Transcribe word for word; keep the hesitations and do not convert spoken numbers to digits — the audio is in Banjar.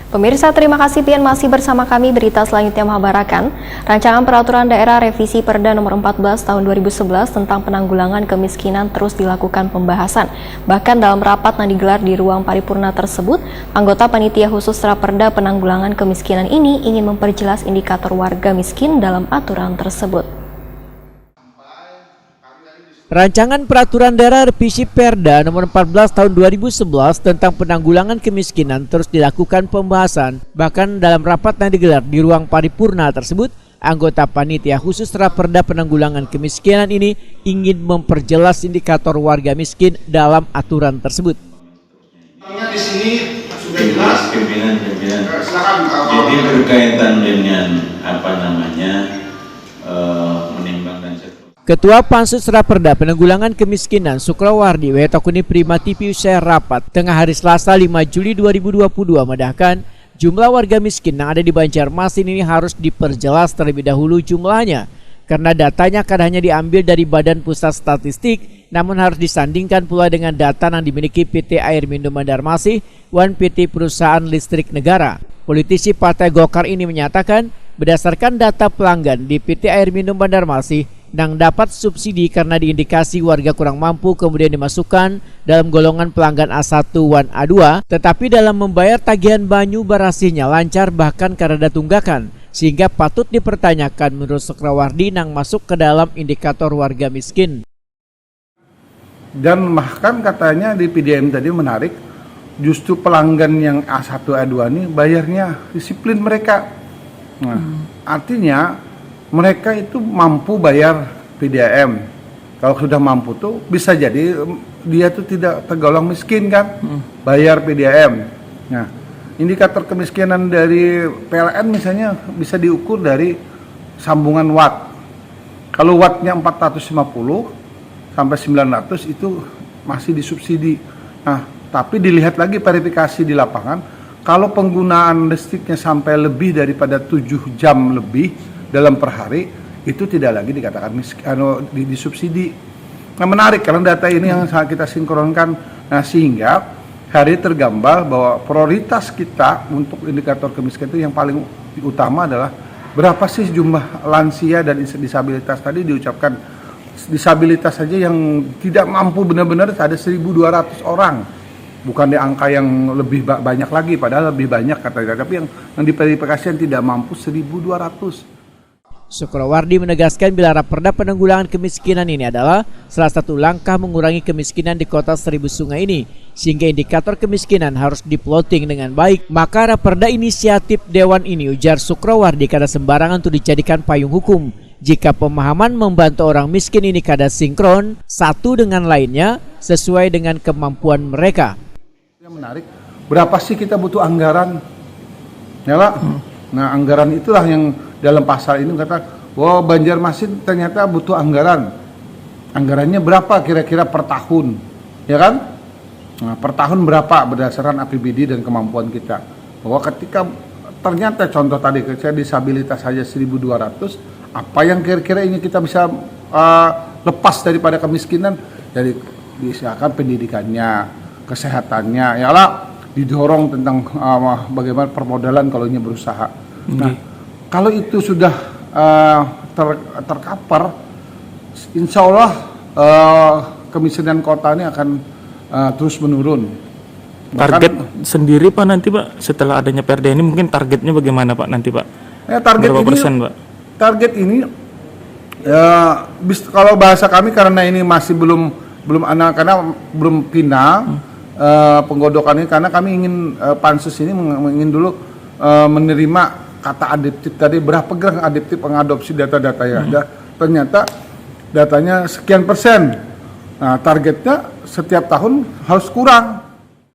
Pemirsa, terima kasih pian masih bersama kami. Berita selanjutnya menghabarakan, Rancangan Peraturan Daerah Revisi Perda Nomor empat belas Tahun dua ribu sebelas tentang penanggulangan kemiskinan terus dilakukan pembahasan. Bahkan dalam rapat yang digelar di ruang paripurna tersebut, anggota Panitia Khusus Raperda Penanggulangan Kemiskinan ini ingin memperjelas indikator warga miskin dalam aturan tersebut. Rancangan Peraturan Daerah Revisi Perda Nomor empat belas Tahun dua ribu sebelas tentang penanggulangan kemiskinan terus dilakukan pembahasan. Bahkan dalam rapat yang digelar di ruang paripurna tersebut, anggota Panitia Khusus Raperda Penanggulangan Kemiskinan ini ingin memperjelas indikator warga miskin dalam aturan tersebut. Di sini sudah jelas. Pimpinan, pimpinan. Silakan. Jadi berkaitan dengan apa namanya eh, menimbang dan seterusnya. Ketua Pansus Raperda Penanggulangan Kemiskinan Sukrawardi Wetakuni Prima T V usai rapat tengah hari Selasa lima Juli dua ribu dua puluh dua madahkan jumlah warga miskin yang ada di Banjarmasin ini harus diperjelas terlebih dahulu jumlahnya karena datanya kada hanya diambil dari Badan Pusat Statistik namun harus disandingkan pula dengan data yang dimiliki P T Air Minum Banjarmasin wan P T Perusahaan Listrik Negara. Politisi Partai Golkar ini menyatakan, berdasarkan data pelanggan di P T Air Minum Banjarmasin nang dapat subsidi karena diindikasi warga kurang mampu kemudian dimasukkan dalam golongan pelanggan A satu wan A dua, tetapi dalam membayar tagihan banyu barasihnya lancar bahkan karada tunggakan, sehingga patut dipertanyakan menurut Sukrawardi nang masuk ke dalam indikator warga miskin. Dan bahkan katanya di P D M tadi menarik, justru pelanggan yang A satu A dua ini bayarnya disiplin mereka. Nah, artinya mereka itu mampu bayar P D A M. Kalau sudah mampu tuh bisa jadi em, dia tuh tidak tergolong miskin kan, bayar P D A M. Nah, indikator kemiskinan dari P L N misalnya bisa diukur dari sambungan watt. Kalau wattnya empat ratus lima puluh sampai sembilan ratus itu masih disubsidi. Nah, tapi dilihat lagi verifikasi di lapangan, kalau penggunaan listriknya sampai lebih daripada tujuh jam lebih dalam per hari, itu tidak lagi dikatakan miskin, anu, di, disubsidi. Nah, menarik karena data ini yang sangat kita sinkronkan. Nah, sehingga hari tergambar bahwa prioritas kita untuk indikator kemiskinan itu yang paling utama adalah berapa sih jumlah lansia dan disabilitas tadi diucapkan disabilitas saja yang tidak mampu benar-benar ada seribu dua ratus orang. Bukan di angka yang lebih ba- banyak lagi, padahal lebih banyak katanya. Tapi yang, yang diverifikasi yang tidak mampu seribu dua ratus. Sukrawardi menegaskan bila Raperda Penanggulangan Kemiskinan ini adalah salah satu langkah mengurangi kemiskinan di kota Seribu Sungai ini, sehingga indikator kemiskinan harus diploting dengan baik. Maka Raperda inisiatif Dewan ini, ujar Sukrawardi, kada sembarangan untuk dijadikan payung hukum. Jika pemahaman membantu orang miskin ini kada sinkron satu dengan lainnya sesuai dengan kemampuan mereka. Yang menarik, berapa sih kita butuh anggaran? Ya lah. Nah, anggaran itulah yang dalam pasal ini kata, wah, Banjarmasin ternyata butuh anggaran. Anggarannya berapa kira-kira per tahun? Ya kan? Nah, per tahun berapa berdasarkan A P B D dan kemampuan kita? Bahwa ketika ternyata contoh tadi saya disabilitas saja seribu dua ratus, apa yang kira-kira ini kita bisa uh, lepas daripada kemiskinan? Dari misalkan pendidikannya, kesehatannya, ya lah, didorong tentang uh, bagaimana permodalan kalau ini berusaha. Nah, kalau itu sudah uh, ter, tercover, insya Allah uh, kemiskinan kota ini akan uh, terus menurun. Target sendiri pak nanti pak setelah adanya Perda ini mungkin targetnya bagaimana pak nanti pak? Ya, target Berapa ini persen pak? Target ini ya bis, kalau bahasa kami karena ini masih belum belum ada karena belum final eh, penggodokan ini karena kami ingin eh, pansus ini meng- ingin dulu eh, menerima kata adeptif tadi berapa gram adeptif mengadopsi data-data yang ada. Ternyata datanya sekian persen. Nah, targetnya setiap tahun harus kurang.